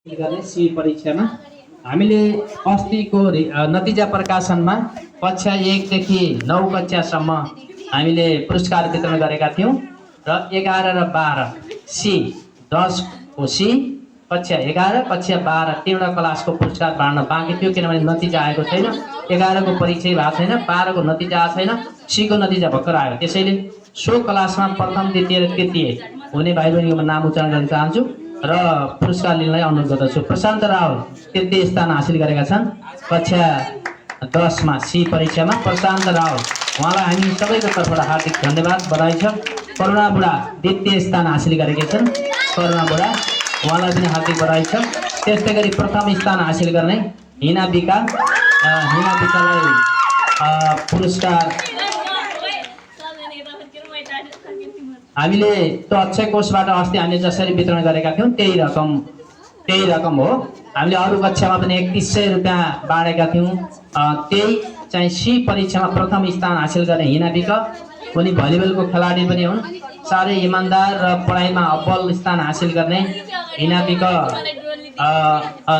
गर्ने सी परीक्षामा हामीले अस्तिको नतिजा प्रकाशनमा कक्षा 1 देखि 9 कक्षासम्म हामीले पुरस्कार वितरण गरेका थियौं र 11 र 12 सी 10 को सी कक्षा 11 कक्षा 12 तीव्र क्लासको पुरस्कार बाँड्न बाँकी थियो किनभने नतिजा आएको छैन। 11 को परीक्षा भएको छैन, 12 को नतिजा आएको छैन, सी को नतिजा भर्खर आयो। त्यसैले सो क्लासमा प्रथम द्वितीय र तृतीय हुने भाइ बहिनीको नाम उच्चारण गर्न चाहन्छु र पुरस्कार लिनलाई अनुरोध गर्दछु। प्रशान्त रावल तृतीय स्थान हासिल गरेका छन् कक्षा 10 मा सी परीक्षामा। प्रशान्त रावल उहाँलाई हामी सबैको तर्फबाट हार्दिक धन्यवाद बधाई छ। करुणा बुढा द्वितीय स्थान हासिल गरेका छन्। करुणा बुढा उहाँलाई पनि हार्दिक बधाई छ। त्यस्तै गरी प्रथम स्थान हासिल गर्ने हिना बिकालाई पुरस्कार हामीले त्यो अक्षय कोषबाट अस्ति हामीले जसरी वितरण गरेका थियौं त्यही रकम हो। हामीले अरु कक्षामा पनि 3100 रुपैयाँ बाँडेका थियौं। त्यही चाहिँ सी परीक्षामा प्रथम स्थान हासिल गर्ने हिना बिक उनी भलिबलको खेलाडी पनि हुन्। साह्रै इमानदार र पढाइमा अव्वल स्थान हासिल गर्ने हिना बिक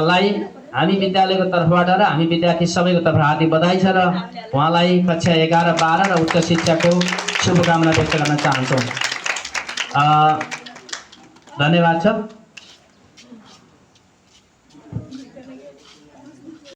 लाई हामी विद्यालयको तर्फबाट र हामी विद्यार्थी सबैको तर्फबाट हार्दिक बधाई छ र उहाँलाई कक्षा 11, 12 र उच्च शिक्षाको शुभकामना व्यक्त गर्न चाहन्छौं। धन्यवाद छ।